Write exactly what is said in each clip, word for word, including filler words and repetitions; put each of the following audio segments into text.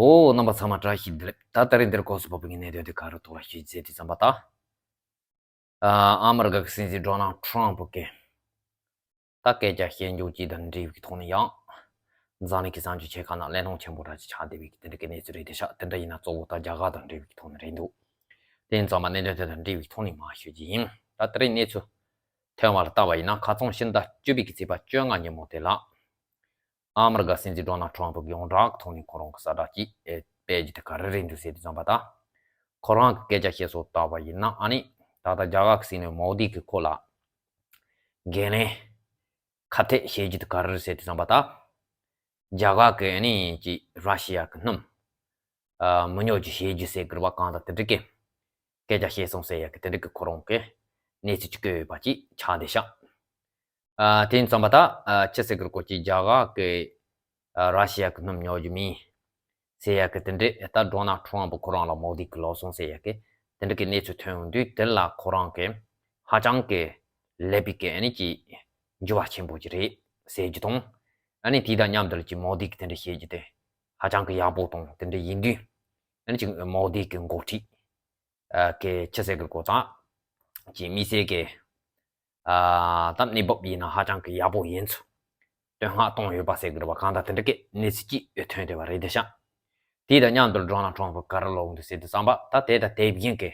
ཨོ། རྣམ་པ་ཚང་མ་བཀྲ་ཤིས་བདེ་ལེགས། ད་ད་རིང་འདིར་གོ་སོ་པ་པུ་གི་གནད་དོན་དེ་ག་རུ་ཐོག་ལ་ཞུས་ཟེར་དུས་ཙམ་པ་ད། ཨ་ཨ་མི་རི་ཀ་གི་སྲིད་འཛིན་ཌོ་ནལ་ཊམ་པུ་གི་ད་སྐད་ཆ་བཤད་འཇོག་ཅིག་དང་འབྲེལ་བའི་ཐོག་ནས་ཡང་། འཛམ་གླིང་གི་གསར་འགྱུར་ཆེ་ཁག་ནང་གླེང་སློང་ཆེན་པོ་ར་ཅིག་ཆགས་བསྡད་པའི་དེ་འདྲ་གི་གནས་ཚུལ་རེད་དེ་ཤག་དེ་འདྲ་ཡིན་ན་གཙོ་བོ་ད་རྒྱ་གར་དང་འབྲེལ་བའི་ཐོག་ནས་རེད་འདུག་དེ་ཡིན་ཙང་མ་གནད་དོན་དེ་དང་འབྲེལ་བའི་ཐོག་ནས་མར་ཞུ་རྒྱུ་ཡིན། ད་དེ་རིང་གནས་ཚུལ་ཐོན་བ་ལ་བལྟ་བ་ཡིན་ན། ཁ་སང་ཕྱི་ཟླ་བཅུ་པའི་གི་ཚེས་པ་བཅོ་ལྔ་ཉིན་མོ་དེ་ལ། ཨ་མི་རི་ཀ་སྲིད་འཛིན་ཌོ་ནལ་ཊམ་པུ་གིས་ཡོངས་གྲགས་ཀྱི་ཐོག་ནས་ཁོ་རང་གི་གསལ་བསྒྲགས་ཅིག་ཨེ་སྤེལ་རྒྱུ་དེ་ག་རེ་རེད་འདུག་ཟེར་དུས་ཙམ་པ་ད། ཁོ་རང་གི་སྐད་ཆ་བཤད་སྲོལ་ལྟ་བ་ཡིན་ན། ཨ་ནི་ད་ལྟ་རྒྱ་གར་གྱི་སྲིད་བློན་མོ་དི་གིས་ཁོ་ལ་འགན་ལེན་ཁ་གཏད་བྱེད་རྒྱུ་དེ་ག་རེ་རེད་ཟེར་དུས་ཙམ་པ་ད། རྒྱ་གར་གི་ཨ་ནི་ཅིག་ར་ཤི་ཡ་གི་སྣུམ་ཨ་མི་ཉོ་རྒྱུ་བྱེད་རྒྱུ་ཟེར་གི་རེད་པ། གང་ལྟར་དེ་འདྲ་གི་སྐད་ཆ་བཤད་སོང་ཟེར་ཡ་གི་དེ་འདྲ་གི་ཁོ་རང་གི་གནས་ཚུལ་ཅིག་བཀོད་ཡོད་པ་ཅིག་ཆགས་བསྡད་ཤག་ཨ་དེ་ཡིན་ཙམ་པ་ད་ཨ་ཅི་ཟེར་གི་རེད། ཁོ་ཅིག་རྒྱ་གར་གི་ཨ་ར་ཤི་ཡ་གི་སྣུམ་ཉོ་རྒྱུ་མིན་ཟེར་ཡ་གི་དེ་འདྲ། ད་ཌོ་ནལ་ཊམ་པུ་ཁོ་རང་ལ་མོ་དི་གིས་ལབ་སོང་ཟེར་ཡ་གི་དེ་འདྲ་གི་གནས་ཚུལ་ཐོན་ཡོང་དུས། དེ་ལ་ཁོ་རང་གི་ཧ་ཅང་གི་ལེགས་པའི་གི་ཨ་ནི་ཅིག་འགྱུར་བ་ཆེན་པོ་ཅིག་རེད་ཟེར་རྒྱུ་དང་། ཨ་ནི་དེ་དང་མཉམ་དུ་ལ་ཅིག་མོ་དི་གིས་དེ་འདྲ་བཤད་རྒྱུ་དེ་ཧ་ཅང་གི་ཡག་པོ་དང་དེ་འདྲ་ཡིན་དུས། ཨ་ནི་ཅིག་མོ་དི་གི་འགོ་ཁྲིད་ཨ་གི་ཅི་ཟེར་གི་རེད། ཁོ་ཚང་ཅིག་དམིགས་བསལ་གི་ཨ་ད་གནས་བབ་ཡིན་ན་ཧ་ཅང་གི་ཡག་པོ་ཡིན་ཚུལ་བསྟོད་བསྔགས་བཏང་ཡོད་པ་ཟེར་གི་རེད་པ། གང་ལྟར་དེ་འདྲ་གི་གནས་ཚུལ་ཅིག་ཐོན་བསྡད་པ་རེད་དེ་ཤག་དེ་དང་མཉམ་དུ་ཌོ་ནལ་ཊམ་པུ་ག་རེ་ལབ་འདུག་ཟེར་དུས་ཙམ་པ་ད། དེ་དང་དེ་བཞིན་གི་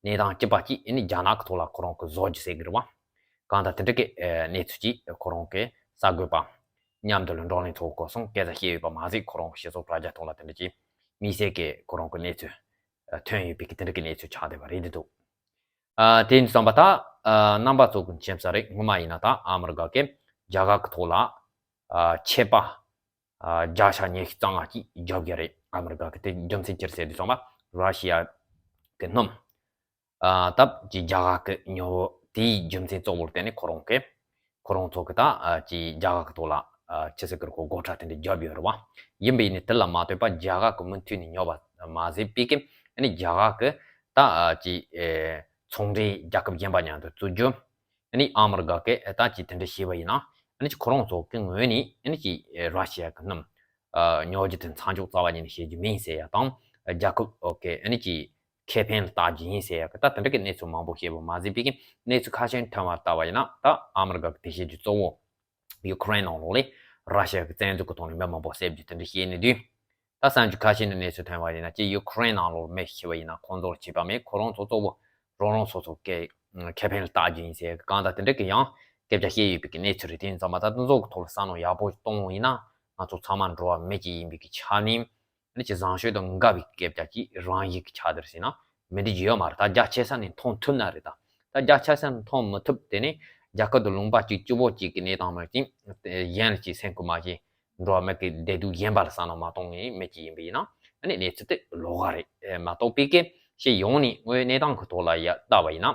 གནས་སྟངས་གཅིག་པ་ཅིག་ཨ་ནི་རྒྱ་ནག་གི་ཐོག་ལ་ཁོ་རང་གིས་བཟོ་རྒྱུ་ཟེར་གི་རེད་པ། གང་ལྟར་དེ་འདྲ་གི་ཨ་གནས་ཚུལ་ཅིག་ཁོ་རང་གི་གསར་འགོད་པ་མཉམ་དུ་ལ་བགྲོ་གླེང་ཚོགས་སྐོར་སོང་སྐད་ཆ་བཤད་ཡོད་པ་མ་ཟད། ཁོ་རང་གི་སྤྱི་ཚོགས་དྲ་རྒྱ་ཐོག་ལ་དེ་འདྲ་ཅིག་དམིགས་བསལ་གི་ཁོ་རང་གི་གནས་ཚུལ་ཐོན་ཡོད་པའི་གི་དེ་འདྲ་གི་གནས་ཚུལ་ཆགས་བསྡད་པ་རེད་འདུག་ཨ་དེ་ཡིན་ཙམ་པ་ད་ཨ་རྣམ་པ་ཚོ་གི་མཁྱེན་གསལ་རེད། སྔོན་མ་ཡིན་ན་ད་ཨ་མི་རི་ཀ་གིས་རྒྱ་གར་གི་ཐོག་ལ་ཨ་ཆད་པ་ཨ་བརྒྱ་ཆ་ཉི་ཤུ་རྩ་ལྔ་ཅིག་བརྒྱབ་ཡོད་རེད། ཨ་མི་རི་ཀ་གིས། དེ་རྒྱུ་མཚན་ཅི་རེད་ཟེར་དུས་ཙམ་པ་ར་ཤི་ཡ་གི་སྣུམ་ཨ་ད་ཅིག་རྒྱ་གར་གིས་ཉོ་བ་དེའི་རྒྱུ་མཚན་གཙོ་བོར་བརྟེན་ནས་ཁོ་རང་གིས་ཁོ་རང་ཚོ་གི་ད་ཨ་ཅིག་རྒྱ་གར་གི་ཐོག་ལ་ཨ་ཅི་ཟེར་གི་རེད། ཁོ་སྒོ་ཁྲལ་དེ་འདྲ་བརྒྱབ་ཡོད་རེད་པ། ཡིན་པ་ཡིན་ནའི་དེ་ལ་མ་ལྟོས་པར་རྒྱ་གར་གིས་མུ་མཐུད་ནས་ཉོ་བ་མ་ཟད་པའི་གི་ཨ་ནི་རྒྱ་གར་གི་ད་ཨ་ཅིག་ཨེ་ཚོང་འབྲེལ་རྒྱལ་ཁབ་གཞན་པ་མཉམ་དུ་བཙུགས་རྒྱུ། ཨ་ནི་ཨ་མི་རི་ཀ་གིས་ཨེ་ད་ཅིག་དེ་འདྲ་བྱས་པ་ཡིན་ན། ཨ་ནི་ཅིག་ཁོ་རང་ཚོ་གི་ངོས་ནས་ཨ་ནི་ཅིག་ཨེ་ར་ཤི་ཡ་གི་སྣུམ་ཨ་ཉོ་རྒྱུ་དེ་མཚམས་འཇོག་རྩ་བ་ཉིད་ནས་བྱེད་རྒྱུ་མིན་ཟེར་ཡ་དང་། རྒྱལ་ཁབ་ཨོ་ཀེ་ཨ་ནི་ཅིག་ཁེ་ཕན་ལ་བལྟ་རྒྱུ་ཡིན་ཟེར་ཡ་གི་ད་དེ་འདྲ་གི་གནས་ཚུལ་མང་པོ་བཤད་པ་མ་ཟད་པའི་གི་གནས་ཚུལ་ཁ་ཤས་ཐོན་པ་ལྟ་བ་ཡིན་ན། ད་ཨ་མི་རི་ཀ་གི་དེ་བཤད་རྒྱུ་གཙོ་བོ་ཡུ་ཁུ་རེན་ནང་ལོགས་ལ་ར་ཤི་ཡ་གི་བཙན་འཛུལ་གི་ཐོག་ནས་མི་མང་པོ་བསད་རྒྱུ་དེ་འདྲ་བཤད་ནས་དུས། ད་གསར་འགྱུར་ཁ་ཤས་ནས་གནས་ཚུལ་ཐོན་པ་ཡིན་ན། ཅིག་ཡུ་ཁུ་རེན་ནང་ལོགས་མི་ཤི་བ་ཡིན་ན་ཁོང་ཚོར་བྱས་པ་མེད། ཁོ་རང་ཚོ་གཙོ་བོ་རང་རང་སོ་སོ་གི་ཁེ་ཕན་ལ་བལྟ་རྒྱུ་ཡིན་ཟེར་གང་ལྟར་དེ་འདྲ་གི་ཡང་སྐད་ཆ་བཤད་ཡོད་པའི་གི་གནས་ཚུལ་རེད། དེ་ཡིན་ཙང་མ་ད་དེ་ཚོ་གི་ཐོག་ལ་བསམ་བློ་ཡག་པོ་གཏོང་བ་ཡིན་ན། ང་ཚོ་ཚང་མ་འགྲོ་བ་མི་གཅིག་ཡིན་པའི་གི་ཆ་ནས་ཨ་ནི་ཅིག་བཟང་སྤྱོད་དང་འགལ་བའི་སྐད་ཆ་ཅིག་རང་བཞིན་གྱི་ཆགས་བསྡད་ཟེར་ན་མི་འགྲིག་རྒྱུ་ཡོད་མ་རེད། ད་རྒྱ་ཆེ་ས་ནས་མཐོང་ཐུབ་ན་རེད། ད་ད་རྒྱ་ཆེ་ས་ནས་མཐོང་མི་ཐུབ། དེ་ནས་རྒྱལ་ཁབ་དང་ལུང་པ་གཅིག་གཅིག་པོ་གཅིག་གི་གནས་སྟངས་མ་གཅིག་གཞན་ལ་ཅིག་སེམས་ཁུར་མ་བྱེད། འགྲོ་བ་མི་གི་བདེ་སྡུག་གཞན་པ་ལ་བསམ་བློ་མ་གཏོང་མཁན་མི་གཅིག་ཡིན་པ་ཡིན་ན། ཨ་ནི་གནས་ཚུལ་དེ་ལོགས་ཀ་རེད། ཨེ་མ་གཏོགས་པའི་གི་ཕྱི་ཡོངས་ནས་དངོས་གནས་སྟངས་ཀྱི་ཐོག་ལ་ཡ་བལྟ་བ་ཡིན་ན།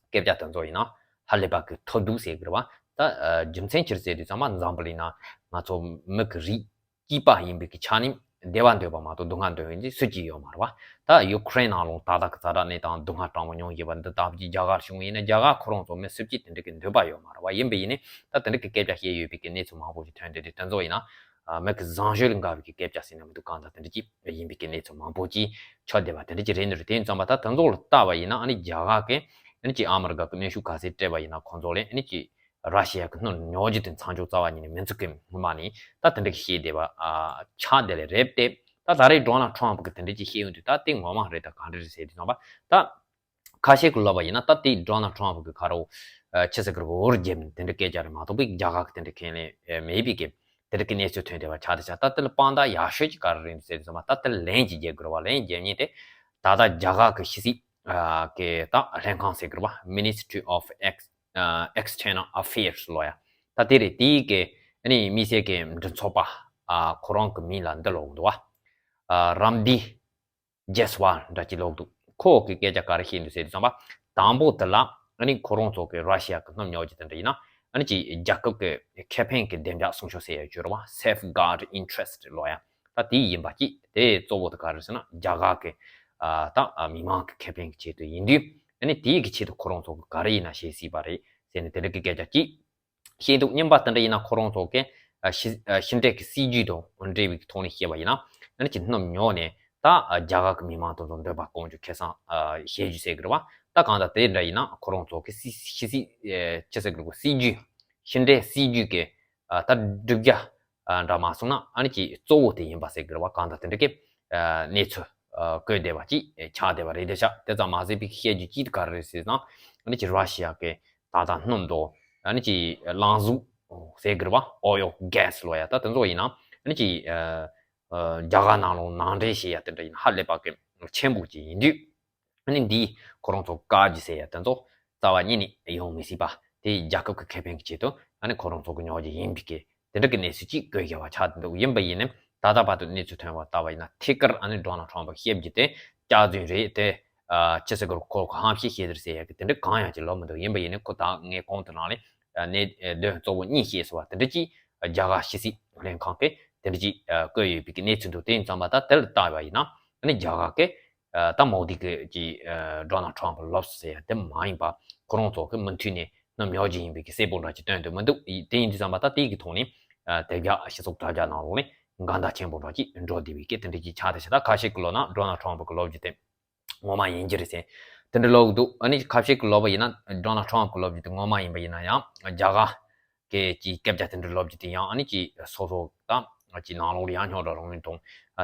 སྐད་ཆ་དེ་ཚོ་ཡིན་ན་ཧ་ལས་པ་གི་ཐབས་སྡུག་ཟེར་གི་རེད་པ། ད་ཨ་རྒྱུ་མཚན་ཅི་རེད་ཟེར་དུས་ཙམ་པ་འཛམ་བུ་གླིང་ན་ང་ཚོ་མི་གི་རིགས་གཅིག་པ་ཡིན་པའི་གི་ཆ་ནས་བདེ་བ་འདོད་པ་མ་གཏོགས་སྡུག་བསྔལ་འདོད་མཁན་ཅིག་སུ་གཅིག་ཡོད་མ་རེད་པ། ད་ཡུ་ཁུ་རེན་ནང་ལོགས་ཏག་ཏག་གི་ཛ་དྲག་གནས་སྟངས་སྡུག་བསྔལ་དྲང་པོ་མྱོང་བཞིན་པ་འདི་ལྟ་བུ་ཅིག་རྒྱ་གར་བྱུང་བ་ཡིན་ན། རྒྱ་གར་ཁོ་རང་ཚོ་མི་སུ་གཅིག་དེ་འདྲ་གི་འདོད་པ་ཡོད་མ་རེད་པ། ཡིན་པ་ཡིན་ནའི་ད་དེ་འདྲ་གི་སྐད་ཆ་བཤད་ཡོད་པའི་གི་གནས་ཚུལ་མང་པོ་ཞིག་ཐོན་བསྡད་དུས། དེ་ཚོ་ཡིན་ན་ཨ་མི་གི་བཟང་སྤྱོད་ལ་འགལ་བའི་གི་སྐད་ཆ་ཟེར་ན་མི་འདུག་གང་ལྟར་དེ་འདྲ་ཅིག་ཡིན་པའི་གི་གནས་ཚུལ་མང་པོ་ཅིག་ཆགས་བསྡད་པ་དེ་འདྲ་ཅིག་རེད་འདུག་དེ་ཡིན་ཙང་མ་ད་དེ་ཚོ་ལ་ལྟ་བ་ཡིན་ན། ཨ་ནི་རྒྱ་གར་གི་ཨ་ནི་ཅིག་ཨ་མི་རི་ཀ་གི་གནོན་ཤུགས་ག་ཚད་སྤྲད་པ་ཡིན་ན་ཁོང་ཚོ་ལ་ཨ་ནི་ཅིག་ར་ཤི་ཡ་གི་སྣུམ་ཉོ་རྒྱུ་དེ་མཚམས་འཇོག་རྩ་བ་ཉིད་ནས་མི་འཛུགས་གི་སྔོན་མ་ནས་ད་དེ་འདྲ་གི་བཤད་བསྡད་པ་ཨ་ཆགས་བསྡད་ལེ་རེད་དེ། ད་ད་རེས་ཌོ་ནལ་ཊམ་པུ་གིས་དེ་འདྲ་ཅིག་བཤད་ཡོང་དུས་ད་དེ་ངོ་མ་རེད། ད་ག་འདྲ་རེད་ཟེར་དུས་ཙམ་པ་ད་ཁ་ཤས་ཀྱིས་ལབ་པ་ཡིན་ན། ད་དེ་ཌོ་ནལ་ཊམ་པུ་གིས་ག་རེ་ཨ་ཅི་ཟེར་གི་རེད། འུར་བརྒྱབ་ནས་དེ་འདྲ་སྐད་ཆ་རེད་མ་གཏོགས་པའི་རྒྱ་གར་གི་དེ་འདྲ་ཁས་ལེན་ཨ་མེད་པའི་གི་དེ་འདྲ་གི་གནས་ཚུལ་ཐོན་བསྡད་པ་ཆགས་བསྡད་ཤག་ད་དེ་ལ་དཔང་རྟགས་ཡག་ཤོས་ཅིག་ག་རེ་རེད་ཟེར་དུས་ཙམ་པ། ད་དེ་ལན་ཅིག་རྒྱག་དགོས་རེད་པ། ལན་རྒྱག་མཁན་དེ་ད་ལྟ་རྒྱ་གར་གི་ཕྱི་སྲིད་ཨ་གི་ད་ལྷན་ཁང་ཟེར་གི་རེད་པ། Ministry of Ex- ཨ་External Affairs ལབ་ཡ། ད་དེ་རེད། དེའི་གི་ཨ་ནི་དམིགས་བསལ་གི་མགྲིན་ཚབ་པ་ཨ་ཁོ་རང་གི་མིང་ལ་འདི་ལབ་འདུག་པ། ཨ་རམ་བི་ཇེ་སི་ཝལ་འདྲ་ཅིག་ལབ་འདུག་ཁོ་གི་སྐད་ཆ་ག་རེ་བཤད་འདུག་ཟེར་དུས་ཙམ་པ། དང་པོ་དེ་ལ་ཨ་ནི་ཁོ་རང་ཚོ་གི་ར་ཤི་ཡ་གི་སྣུམ་ཉོ་རྒྱུ་དེ་འདྲ་ཡིན་ན། ཨ་ནི་ཅིག་རྒྱལ་ཁབ་ཀྱི་ཁེ་ཕན་གྱི་བདེ་འཇགས་སྲུང་སྐྱོབ་ཟེར་ཡ་ཡོད་རེད་པ། Safeguard Interest ལབ་ཡ། ད་དེ་ཡིན་པ་ཅིག་དེ་གཙོ་བོ་དེ་ག་རེ་ཟེར་ན་རྒྱ་གར་གྱི་ཨ་ད་ཨ་མི་མང་གི་ཁེ་ཕན་གྱི་ཆེད་དུ་ཡིན་དུས། ཨ་ནི་དེའི་གི་ཆེད་དུ་ཁོ་རང་ཚོ་གི་ག་རེ་ཡིན་ན་བྱེད་སྲིད་པ་རེད་ཟེར་ནས་དེ་འདྲ་གི་སྐད་ཆ་ཅིག་བཤད་འདུག་རྙིང་པ་དེ་འདྲ་ཡིན་ན་ཁོ་རང་ཚོ་གི་ ཕྱི་ཕྱི་འབྲེལ་གྱི་སྲིད་ཇུས་དང་འབྲེལ་བའི་ཐོག་ནས་བཤད་པ་ཡིན་ན། ཨ་ནི་ཅིག་སྣུམ་ཉོ་ནས་ད་རྒྱ་གར་གྱི་མི་མང་དེ་ཚོ་འདོད་པ་སྐོང་རྒྱུ་ཁེ་བཟང་བྱེད་རྒྱུ་ཟེར་གི་རེད་བ། ད་གང་ལྟར་དེ་འདྲ་ཡིན་ན་ཁོ་རང་ཚོ་གི་སྲིད་ཕྱི་སྲིད་ཅི་ཟེར་གི་རེད། སྲིད་ཇུས་ཕྱི་འབྲེལ་སྲིད་ཇུས་ཀྱི་ད་བསྒྲུབ་བྱ་འདྲ་མ་སོང་ན་ཨ་ནི་ཅིག་གཙོ་བོ་དེ་ཡིན་པ་ཟེར་གི་རེད་བ། གང་ལྟར་དེ་འདྲ་གི་གནས་ཚུལ་བཀོད་བསྡད་པ་ཅིག་ཆགས་བསྡད་པ་རེད། དེ་ཤག་དེ་ཙམ་མ་ཟད་པའི་བཤད་རྒྱུ་ཅིག་ག་རེ་རེད་ཟེར་ན། ཨ་ནི་ཅིག་ར་ཤི་ཡ་གི་ད་ལྟ་སྣུམ་དང་ཨ་ནི་ཅིག་རླངས་གཟུགས་ཟེར་གི་རེད་བ། ཨོ་ཡོ་གྷེ་སི་ལོ་ཡ་ད་དེ་ཚོ་ཡིན་ན་ཨ་ནི་ཅིག་རྒྱ་གར་ནང་ལོགས་ནང་འདྲེན་བྱེད་ཡ་དེ་འདྲ་ཡིན་ཧ་ལས་པ་གི་ཆེན་པོ་ཅིག་ཡིན་དུས། ཨ་ནི་འདིས་ཁོ་རང་ཚོ་བཀག་རྒྱུ་ཟེར་ཡ་དེ་ཚོ་རྩ་བ་ཉིད་ནས་ཡོང་མི་སྲིད་པ། དེ་རྒྱལ་ཁབ་ཀྱི་ཁེ་ཕན་གྱི་ཆེད་དུ་ཨ་ནི་ཁོ་རང་ཚོ་གི་ཉོ་རྒྱུ་ཡིན་པའི་གི་དེ་འདྲ་གི་གནས་ཚུལ་ཅིག་བཀོད་བཞག་པ་ཆགས་འདུག་ཡིན་པ་ཡིན་ནའི་ད་ལྟ་བར་དུ་གནས་ཚུལ་ཐོན་པ་ལྟ་བ་ཡིན་ན། ཐད་ཀར་ཨ་ནི་ཌོ་ནལ་ཊམ་ཕི་བཤད་རྒྱུ་དེ་སྐྱག་རྫུན་རེད། དེ་ཅི་ཟེར་དགོས་རེད། ཁོ་ཁོ་ཧམ་བཤད་བཤད་དེ་རེད་ཟེར་ཡ་གི་དེ་འདྲ་གང་ཡང་ཅིག་ལབ་མི་འདུག་ཡིན་པ་ཡིན་ནའི་ཁོ་ད་ངས་གོང་དུ་ནང་ལས་གནད་དོན་གཙོ་བོ་གཉིས་བཤད་སོང་བ་དེ་འདྲ་ཅིག་རྒྱ་གར་ཕྱི་སྲིད་ལྷན་ཁང་གིས་དེ་འདྲ་ཅིག་བཀོད་ཡོད་པའི་གི་གནས་ཚུལ་འདུག་དེ་ཡིན་ཙང་མ་ད་དེ་ལ་ལྟ་བ་ཡིན་ན་ཨ་ནི་རྒྱ་གར་གི་ད་མོ་དི་གི་ཅིག་ཌོ་ནལ་ཊམ་ཕི་ལོབས་ཟེར་ཡ་དེ་མ་ཡིན་པ། ཁོ་རང་ཚོ་གི་མུ་མཐུད་ནས་སྣུམ་ཉོ་རྒྱུ་ཡིན་པའི་གི་གསལ་པོ་འདྲ་ཅིག་སྟོན་འདུག་མི་འདུག་དེ་ཡིན་དུས་ཙམ་པ་ད་དེའི་གི་ཐོག་ནས་དེ་རྒྱ་སྤྱི་ཚོགས་དྲ་རྒྱ་ནང་ལོགས་ནས་འགལ་ཟླ་ཆེན་པོ་འདྲ་ཅིག་འགྲོ་བསྡད་པའི་གི་དེ་འདྲ་ཅིག་ཆགས་བསྡད་ཤག་ད་ཁ་ཤས་ཀྱིས་ལབ་ན་ཌོ་ནལ་ཊམ་ཕི་གི་ལབ་རྒྱུ་དེ་ངོ་མ་ཡིན་གྱི་རེད་ཟེར། དེ་འདྲ་ལབ་གི་འདུག་ཨ་ནི་ཁ་ཤས་ཀྱིས་ལབ་པ་ཡིན་ན་ཌོ་ནལ་ཊམ་ཕི་གི་ལབ་རྒྱུ་དེ་ངོ་མ་ཡིན་པ་ཡིན་ན་ཡང་རྒྱ་གར་གི་ཅིག་སྐད་ཆ་དེ་འདྲ་ལབ་རྒྱུ་དེ་ཡང་ཨ་ནི་ཅིག་སོ་སོ་དང་ཅིག་ནང་ལོགས་ལ་ཡང་རྙོག་དྲ་རང་ཡོང་དང་།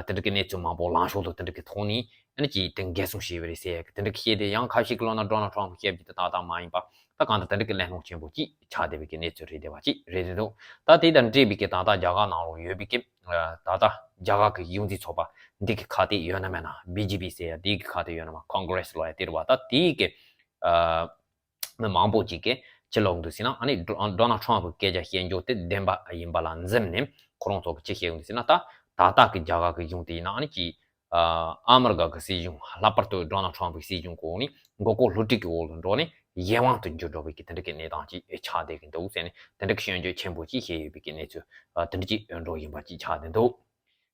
དེ་འདྲ་གི་གནས་ཚུལ་མང་པོ་ལངས་ཕྱོགས་དང་དེ་འདྲ་གི་ཐོག་ནས་ཨ་ནི་ཅིག་དེ་འགན་སྲུང་བྱས་པ་རེད་ཟེར་གི་དེ་འདྲ་གི་བཤད་དེ། ཡང་ཁ་ཤས་ཀྱིས་ལབ་ན་ཌོ་ནལ་ཊམ་ཕི་གི་བཤད་རྒྱུ་དེ་ཏག་ཏག་མ་ཡིན་པ། ད་གང་ལྟར་དེ་འདྲ་གི་གླེང་སློང་ཆེན་པོ་ཅིག་ཆགས་བསྡད་པའི་གི་གནས་ཚུལ་རེད་བསྡད་པ་ཅིག་རེད་རེད་འདུག་ད་དེ་དང་འབྲེལ་བའི་གི་ད་ལྟ་རྒྱ་གར་ནང་ལོགས་ཡོད་པའི་གི་ད་ལྟ་རྒྱ་གར་གི་གཞུང་འཛིན་ཚོགས་པ་འདི་གི་ཁ་གཏད་ཡོད་ན་མེད་ན། བི་ཇེ་པི་ཟེར་ཡ་དེ་གི་ཁ་གཏད་ཡོད་ན་མེད་ན། ཁོང་གྷི་རེ་སི་ལབ་ཡ་དེ་རེད་བ། ད་དེ་གི་མི་མང་པོ་ཅིག་གིས་ཅི་ལབ་འདུག་ཟེར་ན། ཨ་ནི་ཌོ་ཌོ་ནལ་ཊམ་ཕི་གི་སྐད་ཆ་བཤད་རྒྱུ་དེ་བདེན་པ་ཡིན་པ་ལ་འཛེམ་ནས་ཁོ་རང་ཚོ་གིས་ཅི་བཤད་འདུག་ཟེར་ན། ད་ད་ལྟ་གི་རྒྱ་གར་གི་གཞུང་དེ་ཡིན་ན་ཨ་ནི་ཅིག་ཨ་ཨ་མི་རི་ཀ་གི་སྲིད་གཞུང་ལྷག་པར་དུ་ཌོ་ནལ་ཊམ་ཕི་གི་སྲིད་གཞུང་གི་འོག་ནས་མགོ་སྐོར་བསླུ་བྲིད་ཀྱི་འོག་ལ་འགྲོ་ནས་གཞན་དབང་དུ་འགྱུར་འགྲོ་བའི་གི་དེ་འདྲ་གི་གནས་སྟངས་ཅིག་ཆགས་བསྡད་ཀྱི་འདུག་ཟེར་ནས་དེ་འདྲ་གི་སྐྱོན་བརྗོད་ཆེན་པོ་ཅིག་བྱས་ཡོད་པའི་གི་གནས་ཚུལ་ཨ་དེ་འདྲ་ཅིག་འགྲོ་བཞིན་པ་ཅིག་ཆགས་བསྡད་འདུག་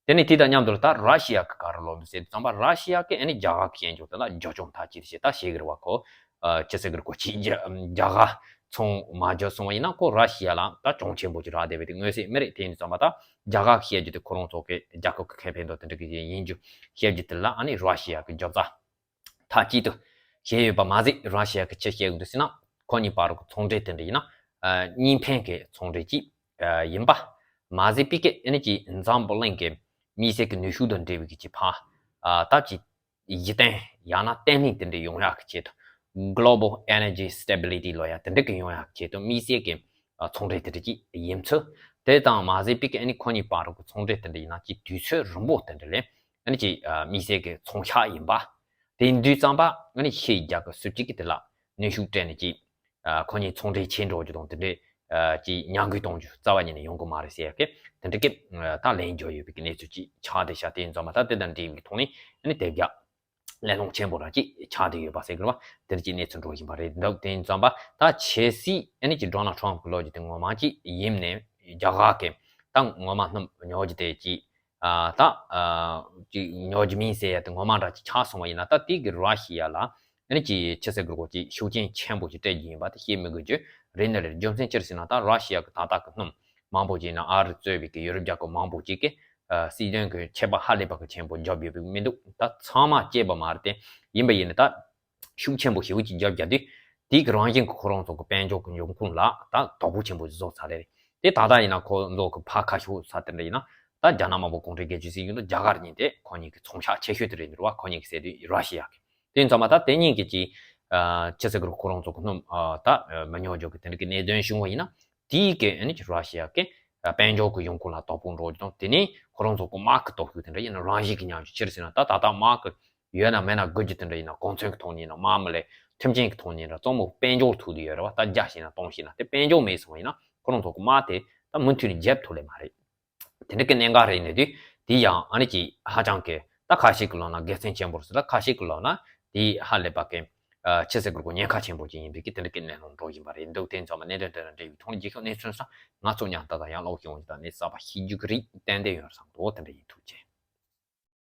དེ་ནས་དེ་དང་མཉམ་དུ་ད་ར་ཤི་ཡ་གི་ག་རེ་ལབ་འདུག་ཟེར་དུས་ཙམ་པ། ར་ཤི་ཡ་གི་ཨ་ནི་རྒྱ་གར་གྱི་ཞེན་ཆོག་དེ་ལ་འཇོག་ཆུང་ཐག་གཅོད་བྱེད་ད་བྱེད་ཀྱི་རེད་བ། ཁོ་ཨ་ཅི་ཟེར་གི་རེད། ཁོ་ཅིག་རྒྱ་རྒྱ་གར་ཚོང་མ་འཇོག་སོང་བ་ཡིན་ན་ཁོ་ར་ཤི་ཡ་ལ་ད་གྱོང་ཆེན་པོ་ཅིག་རག་བསྡད་པའི་དེ་མངོན་གསལ་མི་རེད། དེ་ཡིན་དུས་ཙམ་པ་ད་རྒྱ་གར་གྱི་བཤད་རྒྱུ་དེ་ཁོ་རང་ཚོ་གི་རྒྱལ་ཁབ་ཀྱི་ཁེ་ཕན་དང་དེ་འདྲ་གི་ཡིན་རྒྱུ་བཤད་རྒྱུ་དེ་ལ་ཨ་ནི་ར་ཤི་ཡ་གི་རྒྱབ་རྩ་མཐའ་གཅིག་ཏུ་བྱས་ཡོད་པ་མ་ཟད། ར་ཤི་ཡ་གི་ཅི་བཤད་ཡོད་འདུག་ཟེར་ན། ཁོ་གཉིས་བར་གྱི་ཚོང་འབྲེལ་དེ་འདྲ་ཡིན་ན་ཨ་གཉིས་ཕན་གྱི་ཚོང་འབྲེལ་ཅིག་ཨ་ཡིན་པ་མ་ཟད་པའི་གི་ཨ་ནི་ཅིག་འཛམ་བུ་གླིང་གི་མི་སེར་གྱི་ནུས་ཤུགས་དང་འབྲེལ་བའི་གི་ཅིག་ཕ་ཨ་སྟབས་ཀྱིས་གཞི་རྟེན་ཡང་ན་བརྟན་ལྷིང་དེ་འདྲ་ཡོང་ཡག་གི་ཆེད་དུ། Global Energy Stability ལབ་ཡ་དེ་འདྲ་གི་ཡོང་ཡག་གི་ཆེད་དུ་མི་སེར་གྱི་ཨ་ཚོང་འབྲེལ་དེ་འདྲ་ཅིག་ཡིན་ཚུལ། དེ་དང་མ་ཟད་པའི་གི་ཨ་ནི་ཁོ་གཉིས་བར་གྱི་ཚོང་འབྲེལ་དེ་འདྲ་ཡིན་ན་ཅིག་དུས་ཚོད་རིང་པོ་དེ་འདྲ་ལས་ཨ་ནི་ཅིག་ཨ་མི་སེར་གྱི་ཚོང་ཤག་ཡིན་པ། དེ་ཡིན་དུས་ཙམ་པ་ཨ་ནི་ཕྱིའི་རྒྱལ་ཁབ་སུ་གཅིག་གིས་དེ་ལ་ནུས་ཤུགས་སྤྲད་ནས་ཅིག་ཨ་ཁོ་གཉིས་ཚོང་འབྲེལ་བྱེད་འགྲོ་རྒྱུ་དང་དེ་འདྲའི་ཨ་ཅིག་མྱ་ངན་གཏོང་རྒྱུ་རྩ་བ་ཉིད་ནས་ཡོང་གི་མ་རེད་ཟེར་ཡ་གི་དེ་འདྲ་གི་ཨ་ད་ལན་འཇོག་ཡོད་པའི་གི་གནས་ཚུལ་ཅིག་ཆགས་བསྡད་ཤག་དེ་ཡིན་ཙམ་པ་ད་དེ་དང་འབྲེལ་བའི་ཐོག་ནས་ཨ་ནི་དེབ་རྒྱ་གླེང་སློང་ཆེན་པོ་ར་ཅིག་ཆགས་བསྡད་ཡོད་པ་ཟེར་གི་རེད་བ། དེ་འདྲ་ཅིག་གནས་ཚུལ་འགྲོ་བཞིན་པ་རེད་འདུག་དེ་ཡིན་ཙམ་པ་ད་ཆབ་སྲིད་ཨ་ནི་ཅིག་ཌོ་ནལ་ཊམ་ཕི་གི་ལབ་རྒྱུ་དེ་ངོ་མ་ཅིག་ཡིན་ནའི་རྒྱ་གར་གི་ད་ངོ་མ་སྣུམ་ཉོ་རྒྱུ་དེ་ཅིག་ཨ་ད་ཨ་ཅིག་ཉོ་རྒྱུ་མིན་ཟེར་ཡ་དེ་ངོ་མ་འདྲ་ཅིག་ཆགས་སོང་བ་ཡིན་ན། ད་དེ་གི་ར་ཤི་ཡ་ལ་ཨ་ནི་ཅིག་ཅི་ཟེར་དགོས་རེད། ཅིག་ཤུགས་རྐྱེན་ཆེན་པོ་ཞིག་སྤྲད་རྒྱུ་ཡིན་པ་དེ་བཤད་མི་དགོས་རྒྱུ་རེད་ནི་རེད། རྒྱུ་མཚན་ཅི་རེད་ཟེར་ན། ད་ར་ཤི་ཡ་གི་ད་ལྟ་གི་སྣུམ་མང་པོ་ཅིག་ཡིན་ན་ཨ་རི་གཙོས་པའི་གི་ཡུ་རོབ་རྒྱལ་ཁབ་མང་པོ་ཅིག་གིས་ཨ་སྲིད་དོན་གི་ཆད་པ་ཧ་ལས་པ་གི་ཆེན་པོ་བརྒྱབ་ཡོད་པ་མི་འདུག་ད་ཚང་མ་བཅད་པ་མ་རེད་དེ། ཡིན་པ་ཡིན་ན་ད་ཤུགས་ཆེན་པོ་ཞེ་པོ་ཅིག་བརྒྱབ་རྒྱུ་དེ་དེ་གི་རང་བཞིན་གི་ཁོ་རང་ཚོ་གི་དཔལ་འབྱོར་གི་འབྱུང་ཁུངས་ལ་ད་དོ་ཕོག་ཆེན་པོ་ཅིག་བཟོ་ཚར་རེད། དེ་ད་ལྟ་ཡིན་ན་ཁོ་ཚོ་གི་ཕར་ཁ་ཤོར་ས་དེ་འདྲ་ཡིན་ན། ད་རྒྱ་ནག་དམར་པོ་གུང་ཁྲན་སྒེར་གཅོད་སྲིད་གཞུང་དང་རྒྱ་གར་གཉིས་དེ་ཁོ་གཉིས་ཀྱི་ཚོང་ཤག་ཆེ་ཤོས་དེ་རེད་འདུག་བ། ཁོ་གཉིས་ཀྱི་ཟེར་དུས་ར་ཤི་ཡ་གི། དེ་ཡིན་ཙང་མ་ད་དེ་གཉིས་ཀྱི་ཅིག་ཨ་ཅི་ཟེར་གི་རེད། ཁོ་རང་ཚོ་གི་སྣུམ་ཨ་ད་མི་ཉོ་རྒྱུ་གི་དེ་འདྲ་གི་གནད་དོན་བྱུང་བ་ཡིན་ན། དེའི་གི་ཨ་ནི་ཅིག་ར་ཤི་ཡ་གི་ཨ་དཔལ་འབྱོར་གི་ཡོང་ཁུངས་ལ་དོ་ཕོག་འགྲོ་རྒྱུ་དང་། དེ་ནས་ཁོ་རང་ཚོ་གི་དམག་གི་སྟོབས་ཤུགས་དེ་འདྲ་ཡིན་ན་རང་བཞིན་གི་ཉམས་ཀྱི་ཕྱིར་ཟེར་ན། ད་ད་ལྟ་དམག་གི་ཡོད་ན་མེད་ན་དགོས་རྒྱུ་དེ་འདྲ་ཡིན་ན། གོ་མཚོན་གྱི་ཐོག་ནས་ཡིན་ན་དམག་མི་ལས་མཐུན་རྐྱེན་གྱི་ཐོག་ནས་ཡིན་ན་གཙོ་མོ་དཔལ་འབྱོར་ཐུག་དུ་ཡོད་རེད་བ། ད་བརྒྱ་ཞིག་ན་སྟོང་ཞིག་ན་དེ་དཔལ་འབྱོར་མེད་སོང་བ་ཡིན་ན་ཁོ་རང་ཚོ་གི་དམག་དེ་ད་མུ་མཐུད་ནས་རྒྱབ་ཐུབ་ལེ་མ་རེད། དེ་འདྲ་གི་གནད་འགག་རེད་ནས་དུས་དེ་ཡང་ཨ་ནི་ཅིག་ཧ་ཅང་གི་ད་ཁ་ཤས་ཀྱི་ལོག་ན་དགེ་མཚན་ཆེན་པོ་རེད་ཟེར། ད་ཁ་ཤས་ཀྱི་ལོག་ན་དེ་ཧ་ལས་པ་གི་ཨ་ཅི་ཟེར་དགོས་རེད། ཉེན་ཁ་ཆེན་པོ་ཅིག་ཡིན་པའི་གི་དེ་འདྲ་གི་གནས་ལུགས་འགྲོ་བཞིན་པ་རེད་འདུག་དེ་ཚང་མ་གནད་དོན་དེ་དང་འབྲེལ་བའི་ཐོག་ནས་རྒྱལ་ཁབ་གནས་ཚུལ་སོགས་ང་ཚོ་མཉམ་དུ་ད་ཡང་ཀློག་སྐྱོང་བྱེད་ད་ནས་གསར་པ་ཤེས་རྒྱུ་གི་རིགས་ཏན་ཏན་ཡོད་བསམ་འདུག་དེ་འདྲ་ཡིན། ཐུགས་རྗེ་ཆེ།